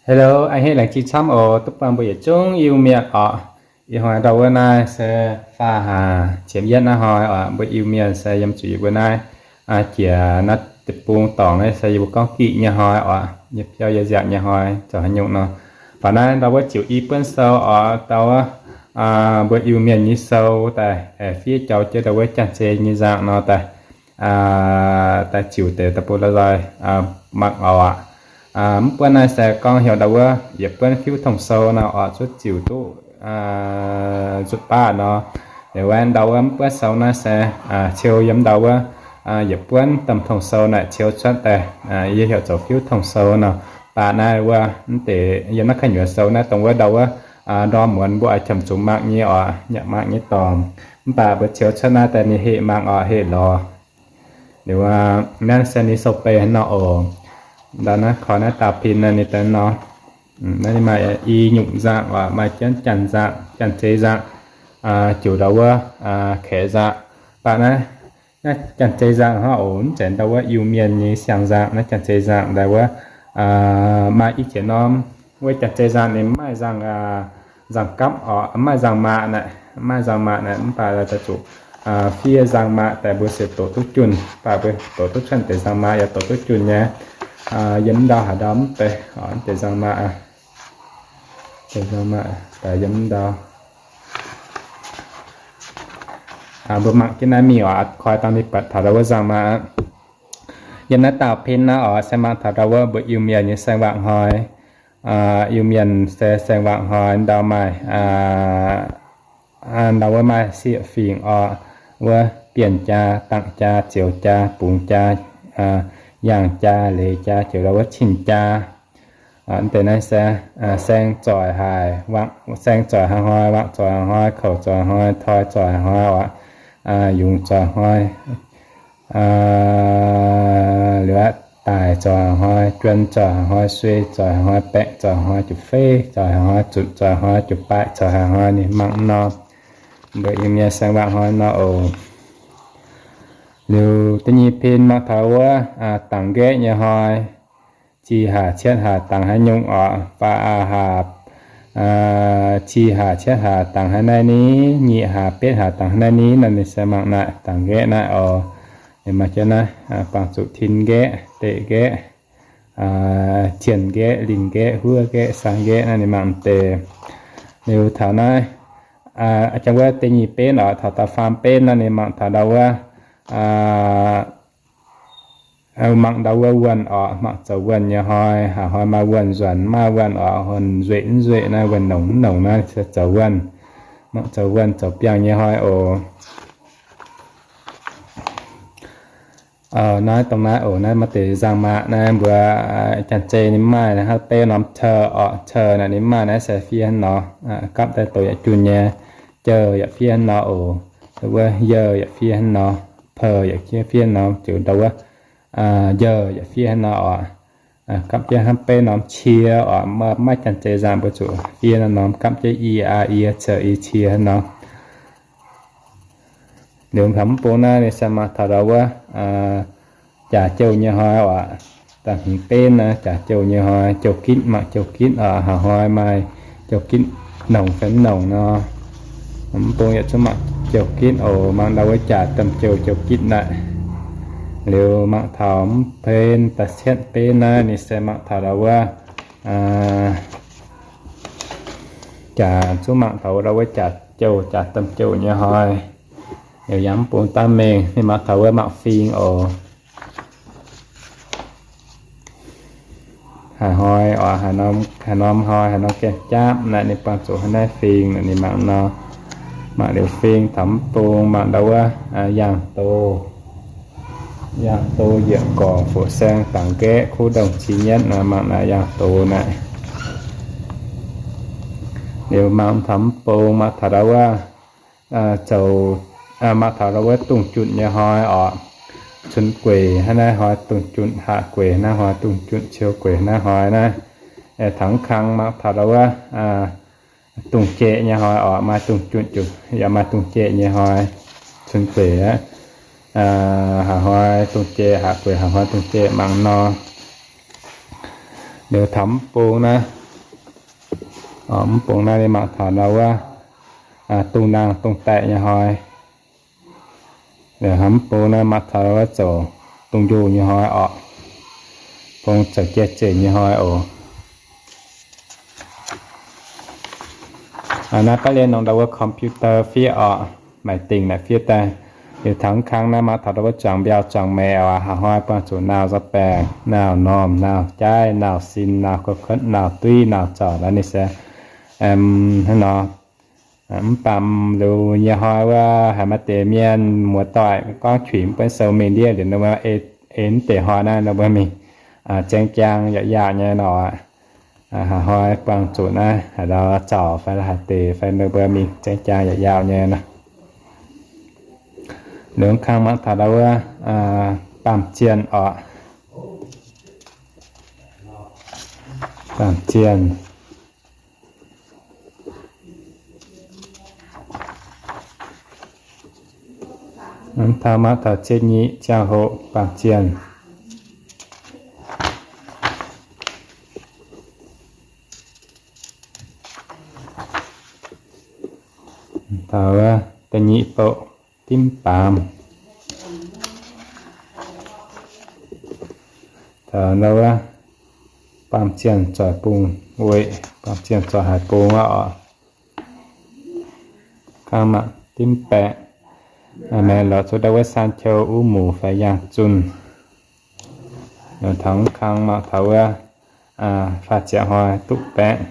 Hello, a'hneiv laengz zingh camv oc, duqv buangh mbuo yietc zungv Iu-Mienh oc. Ih hnoi ndau wuov naaiv se faah haac qiemx yietv naaiv hnoi oc, mbuo Iu-Mienh se yiem zuqc yie mbuo naaiv jiex naaiv deic-bung dorngc naaiv se yie mbuo gorngv giqv nyei hnoi oc, yie biauv yie nziaauc nyei hnoi zoux haaix nyungc nor. Baac naaiv ndau wuov ziouc i buonv sou oc, ndau wuov mbuo Iu-Mienh nyei sou daaih fiev jauv jienv ndau wuov janx-zei nyei nzangc nor daaih, daaih ziouc deix daaih bun la'nzoih mangc oc. Mv buonv naaiv se gorngv heuc ndau wuov yietc buonv fiuv tong sou nor oc, zuqc ziouc duqv nzutc baav nor. Liuz wuov ndau wuov mv buonv sou naaiv se ciou yiem ndau wuov yietc buonv domh tong sou naaic ciou cuotv daaih, yie heuc zoux fiuv tong sou nor. Baac naaiv wuov mv deix yiem naaiv ka'nyuoz sou naaiv dongh wuov ndau wuov ndorm muonz mbuo oix qiemx zuqc mangc nyei oc, nyanc mangc nyei dorngx. Mv baac mbuo ciou cuotv naaiv daaih ninh heqc mangc oc, heqc lorz. Liuz naaiv se ninh sou-bei hnangv nor oc. Ndau naaiv koi naaiv dauh pin naaiv ninh daaih nor. Naaiv ninh maaih i nyungc nzangc oc, maaih jienv janx nzangc, janx-zei nzangc, ziouc ndau wuov kaeqv nzangc. Baac naaiv, naaiv janx-zei nzangc hnangv oc, mv zeiz ndau wuov Iu-Mienh nyei siang-nzangc. Naaiv janx-zei nzangc ndau wuov maaih i qiex norm wuov janx-zei nzangc ninh mv maaih nzangc, nzangc gapv oc, mv maaih nzangc maah naaic, mv maaih nzangc maah naaic, mv baac daaih zuqc fiev nzangc maah daaih mbuo se doqc duqv junh. Baac mbuo doqc duqv cuotv deix nzangc maah yaac doqc duqv junh nyei. Yiem ndau haaix ndau mv deix oc, deix nzangc maah, deix nzangc maah daaih yiem ndau. Mbuo mangc jienv naaiv mingh oc, koi dangh ninh buatc taux ndau wuov nzangc maah aqv. Yiem naaiv dauh pin naaiv oc, se mangc taux ndau wuov mbuo Iu-Mienh nyei saeng-waangc hnoi. Iu-Mienh se saeng-waangc hnoi ndau maaih, ndau wuov maaih sieqv fingx oc, wuov bienh jaa, dangh jaa, zioux jaa, bungx jaa, yaangh jaa, leiz jaa, ziouc ndau wuov cin jaa. Mv deix naaiv se saeng zoih haic, saeng zoih haaix hnoi, waangc zoih haaix hnoi, kouc zoih haaix hnoi, toi zoih haaix hnoi oc, yungz zoih hnoi, liuz aqv, daic zoih haaix hnoi, juon zoih haaix hnoi, suei zoih haaix hnoi, baeqc zoih haaix hnoi, jiu feiv zoih haaix hnoi, zutc zoih haaix hnoi, jiu baeqc zoih haaix hnoi, ninh mangc nor. Mbuo Iu-Mienh saeng-waangc hnoi nor oc. Liuz da'nyeic pin mangc taux wuov dangc nqaeqv nyei hnoi. Zih haac cietv haac dangc haaix nyungc oc, faah haac, zih haac cietv haac dangc haaix naaiv ni, nyic haac betv haac dangc haaix naaiv ni nor, ninh se mangc naaiv dangc nqaeqv naaiv oc. Maaih jienv naaiv, buangh zuqc tin nqaeqv, deqc nqaeqv, cien nqaeqv, lingh nqaeqv, huov nqaeqv, saang nqaeqv naaiv ninh mangc deix. Liuz taux naaiv, jangx wuov da'nyeic benv oc, taux da'faam benv naaiv ninh mangc taux ndau wuov, mangc ndau wuov wuonh oc, mangc zoux wuonh nyei hnoi. Haaix hnoi maaih wuonh nzuonx, maaih wuonh oc, wuonh nzueic mv nzueic naaiv, wuonh nongc mv nongc naaiv se zoux wuonh. Mangc zoux wuonh zoux biangh nyei hnoi oc. Naaiv dongh naaiv oc, naaiv maaih deix nzangc maah naaiv mbuo janx-zei ninh mv maaih. Hnangv beiv norm ceu oc, ceu naaic ninh mv maaih, naaiv se fiev hnangv nor, gapv daaih doqc yaac junh nyei. Jeu yaac fiev hnangv nor oc. Wuov youh yaac fiev hnangv nor. Peu yaac fiev hnangv nor, ziouc ndau wuov youh yaac fiev hnangv nor oc. Gapv jienv hnangv beiv norm cie oc, maiv janx-zei nzangc mbuo zuqc fiev hnangv norm, gapv jienv i, a, ie, ceu, i, cie hnangv nor. Liuz taux mv bung naaiv ninh se mangc taux ndau wuov jaax jouh nyei hnoi oc. Da'hmz benv naaiv jaax jouh nyei hnoi, jouh gitv, mangc jouh gitv oc. Haaix hnoi maaih jouh gitv nongc fai mv nongc nor, mv bung yaac zungv mangc jouh gitv oc. Mangc ndau wuov jaax domh jouh, jouh gitv naaic. Liuz mangc taux mv benv da'cietv benv naaiv ninh se mangc taux ndau wuov jaax, zungv mangc taux ndau wuov jaax jouh, jaax domh jouh nyei hnoi. Liuz yangh mv bung daav mengh ninh mangc taux wuov mangc fing oc. Haaix hnoi oc, haaix norm hnoi, haaix norm gaengh jaapv naaic ninh buangh zuqc haaix naaiv fing naaic ninh mangc nor. Mangc liuz fing taux mv bung mangc ndau wuov yangh do, yangh do yietc gorngc fuqv saeng dangc nqaeqv kuv ndongh cin nyetv nor, mangc naaic yangh do naaic. Liuz mangc taux mv bung mangc taux ndau wuov zoux, mangc taux ndau wuov dungz junh nyei hnoi oc. Cunx gueic hnangv naaiv hnoi dungz junh, haac gueic hnangv naaiv hnoi dungz junh, ciou gueic hnangv naaiv hnoi naaiv. Taux kang mangc taux ndau wuov dungz jaeqv nyei hnoi oc, maaih dungz junh, yaac maaih dungz jaeqv nyei hnoi. Cunx gueic aqv, haac hnoi dungz jaeqv, haac gueic haac hnoi dungz jaeqv, mangc nor. Liuz taux mv bung naaiv, Mv bung naaiv ninh mangc taux ndau wuov dungz naang dungz daic nyei hnoi. Mv bung naaiv mangc taux wuov zoux dungz njoh nyei hnoi oc. Bung zoux jai zeic nyei hnoi oc. Naaiv baav lienh nongc ndau wuov computer fiev oc, maaih dingc naaic fiev daaih. Liuz taux kang naaiv mangc taux ndau wuov zuangx mbiauh zuangx maeqc oc, haaix hnoi buangh zuqc nauz nzauv baengc, nauz normh, nauz jaaiv, nauz sin, nauz ga'kuotv, nauz duiv, nauz zauc, naaiv ninh se hnangv nor. Mv baac liuz nyei hnoi wuov haiz maaih deix mienh muoz-doic gorngv qiex mv buonv sou mingh ndiev liuz nor, ei mv deix hnoi naaiv nor mbuo mingh jaeng jaang yaac yaauh nyei nor. Haaix hnoi buangh zuqc naaiv haaix ndau zauc fai haaix deix fai nor mbuo mingh jaeng jaang yaac yaauh nyei nor. Liuz kang mangc taux ndau wuov baamh zienh oc. Baamh zienh. Mv taux mangc taux ziepc nyeic ziangh hoc baamh zienh. Taux wuov da'nyeic bouh dimv baamz. Taux ndau wuov baamh zienh zoih bung weih, baamh zienh zoih haic bung wuov oc. Kang mangc dimv baeqc, maaih lorz zuqc ndau wuov saan qou uv muc fai yangh zunh. Taux kang mangc taux wuov faah ziepc hnoi duqv baengh,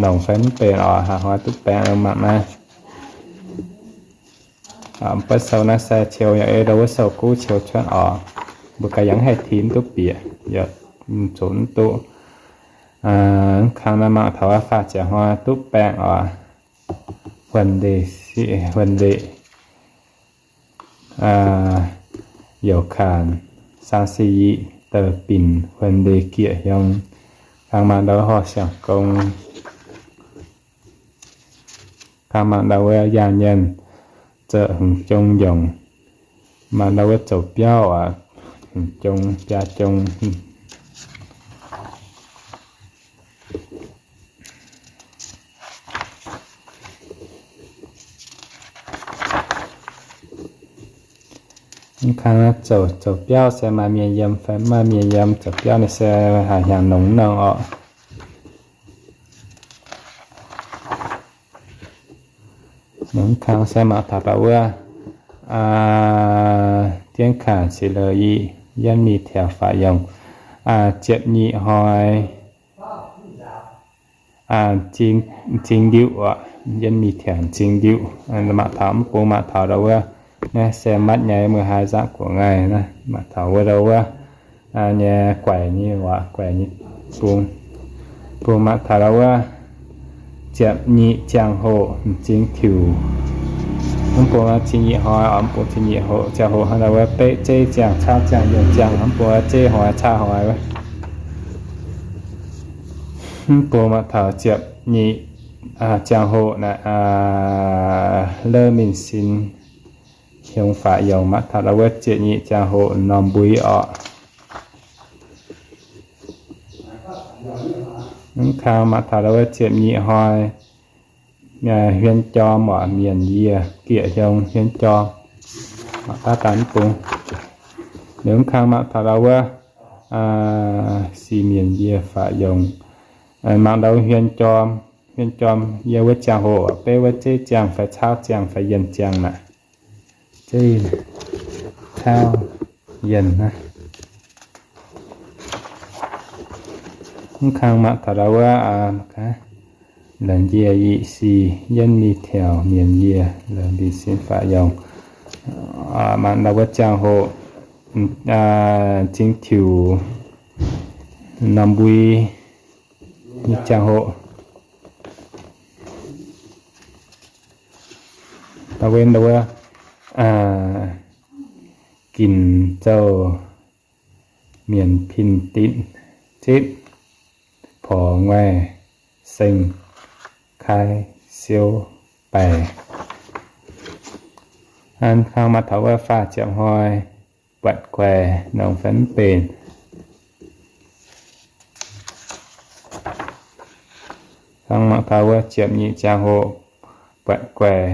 nongc fai mv benx oc, haaix hnoi duqv baengh mangc naaiv. Mv buonv sou naaiv se qiu yaac ei ndau wuov sou guv qiu cuotv oc. Mbuo gaax yaac mv haih tin duqv bieqc, yaac zoux mv duqv. Kang naaiv mangc taux wuov faah ziepc hnoi duqv baengh oc. Huon ndeic, huon ndeic, youc kaanc, saang si yic, douh binc, huon ndeic gieqc hiong. Kang mangc ndau wuov horh siang gong. Kang mangc ndau wuov yaanh nyienh, zoux hmz jong yongc. Mangc ndau wuov zoux biauv aqv, hmz jong, biaa jong. Mv kang zoux, zoux biauv se maaih mienh yiem fai mv maaih mienh yiem, zoux biauv naaiv se haaix hnyangx nongx nongx oc. Mv kang se mangc taux ndau wuov dienv kaanc se lou yic, yienv mingh taux faaux yongh, ziepc nyeic hnoi, m'zing ndiuh oc, yienv mingh taux m'zing ndiuh. Mangc taux mv bung mangc taux ndau wuov, naaiv se matv nyei, muoz-haaix nzangc guoqv ngaih naaiv. Mangc taux wuov ndau wuov nyei guaix nyei waac, guaix nyei bung. Bung mangc taux ndau wuov ziepc nyeic ziangh hoc m'zing tiuc. Mv bung ziepc nyeic hnoi oc, mv bung ziepc nyeic hoc, ziangh hoc hnangv ndau wuov beqv zeiv ziangh, caauv ziangh, yienh ziangh, mv bung zeiv hnoi, caauv hnoi wuov. Mv bung mangc taux ziepc nyeic ziangh hoc naaic, lov mingh sin hiong faaux yongh. Mangc taux ndau wuov ziepc nyeic ziangh hoc norm mbui oc. Mv kang mangc taux ndau wuov ziepc nyeic hnoi, huien jorm oc, mienc yie gieqc hiong huien jorm. Mangc daaih mv bung. Liuz mv kang mangc taux ndau wuov si mienc yie faaux yongh. Mangc ndau wuov huien jorm, huien jorm yiem wuov ziangh hoc, beiv wuov zeiv ziangh fai caauv ziangh fai yienh ziangh naaic. Zeiv, caauv, yienh naaiv. Mv kang mangc taux ndau wuov la'njie yic sic, yienv mingh taux mienc yie, la'njie sin faaux yongh. Mangc ndau wuov ziangh hoc m'zing tiuc norm mbui nyei ziangh hoc. Ndau wuov, ndau wuov ginc zouh mienc pin ditv zipv porx nguaih seng kai siou baic. An kang mangc taux wuov faah ziepc hnoi buatc guaix nongx fai mv benx. Hnangv mangc taux wuov ziepc nyeic ziangh hoc buatc guaix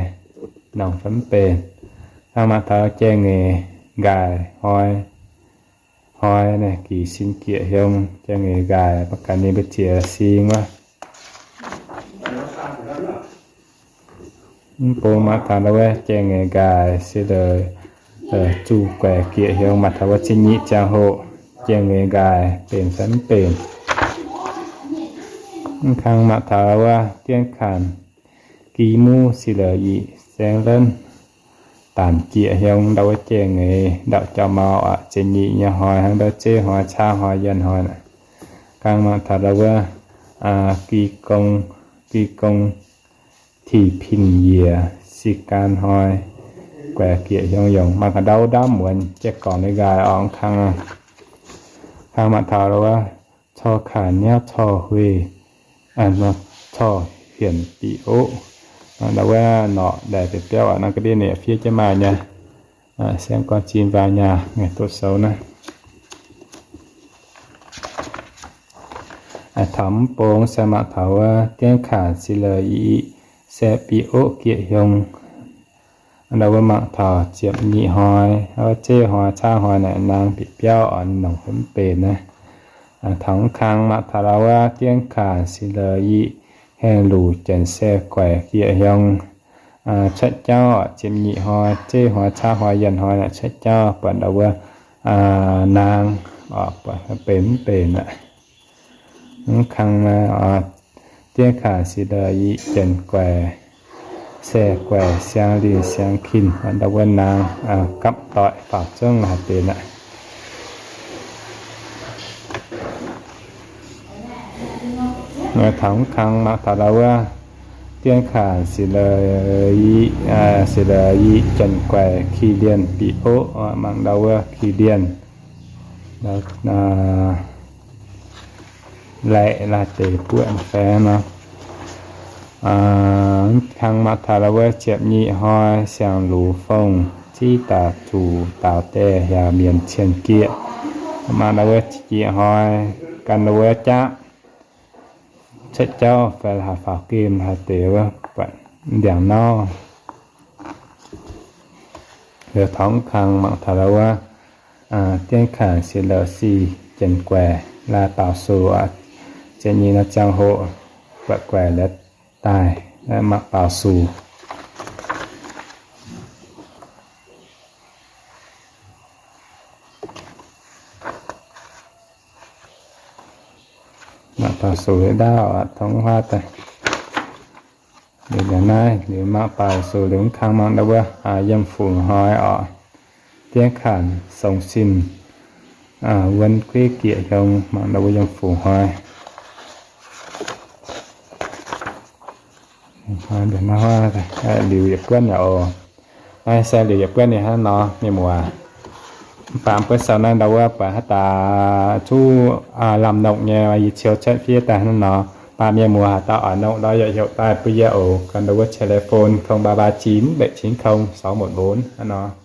nongc fai mv benx. Hnangv mangc taux jai-ngaeqc nqaaic hnoi, hnoi naaiv gix sin gieqc hiong, jai-ngaeqc nqaaic mbuo ganh ninh mbuo ziex sing wuov. Mv bung mangc taux ndau wuov jai-ngaeqc nqaaic se laaix zuqc guaix gieqc hiong, mangc taux wuov ziepc nyeic ziangh hoc jai-ngaeqc nqaaic benx fai mv benx. Mv kang mangc taux wuov diemv kanh gi muv se laaix yietc saeng lenv daanc gieqc hiong ndau wuov jai-ngaeqc ndau jauv-mau aqv, ziepc nyeic nyei hnoi hnangv ndau zeiv hnoi, caav hnoi, yienh hnoi aqv. Kang mangc taux ndau wuov gi gong, gi gong tih pin yiec si gan hnoi guaix gieqc hiong yongc, mangc gaax ndau ndaamv muonz jai-gorngc ninh nqaaic orqc kang. Kang mangc taux ndau wuov cor kaac niauv cor huih, cor hienc biqv oqv. Ndau wuov norqc ndaix deix biauv aqv, naaiv ga'ndiev ninh fiev jienv maaih nyei. Siang gorn zinh nqaaic nyaah ngaih doqv sou naaiv. Taux mv bung se mangc taux wuov diemv kanh se laaix yietc se biqv oqv gieqc hiong. Ndau wuov mangc taux ziepc nyeic hnoi, wuov zeiv hnoi, caav hnoi naaic naang bieqc biauv orqc, nongc fai mv benx naaiv. Taux mv kang mangc taux ndau wuov diemv kanh se laaix yietc haengh luc janx se guaix gieqc hiong cuotv jauv orqc, ziepc nyeic hnoi, zeiv hnoi, caav hnoi, yienh hnoi naaic cuotv jauv buatc ndau wuov naang orqc, buatc benx mv benx aqv. Mv kang naaiv diemv kanh se laaix yietc janx guaix se guaix siang linh siang kin ndau wuov naang gapv doic faaux zungv haih benx aqv. Taux mv kang mangc taux ndau wuov diemv kanh se laaix yietc, se laaix yietc janx guaix ki lienh biqv oqv, mangc ndau wuov ki lienh laeqc laaih deix buoqv faengx nor. Kang mangc taux ndau wuov ziepc nyeic hnoi siang-lux fongh ziqv daaih zuqc daaux die hiaaux mienh cien gieqv. Mangc ndau wuov ziepc nyeic hnoi gan ndau wuov jaqv cuotv jauv fai haih faaux gemh haih deix wuov buatc ndiangx nauv. Liuz taux mv kang mangc taux ndau wuov diemv kanh se laaix sic janx guaix laaih baaux sux aqv. Ziepc nyeic nor ziangh hoc buatc guaix laaix daaih mangc baaux sux. Mangc baaux sux ndaauv aqv, tongv huaav daaih. Liuz naaiv liuz mangc baaux sux liuz mv kang mangc ndau wuov yiem fungc hnoi orqc. Diemv kanh songx sin wuonv gueiv gieqc hiong, mangc ndau wuov yiem fungc hnoi. Liuz yietc buonv yaac oc. Naaiv se liuz yietc buonv ninh hnangv nor, mienh muoz. Mv baac mv buonv sou naaiv ndau wuov buatc haaix dauh zuqc lamh nongh nyei, yie ciou cuotv fiev daaih hnangv nor. Mv baac mienh muoz haaix dauh oix nongh ndau yaac heuc daaih bun yie oc. Gan ndau wuov telephone không ba ba chín bảy chín không sáu một bốn hnangv nor.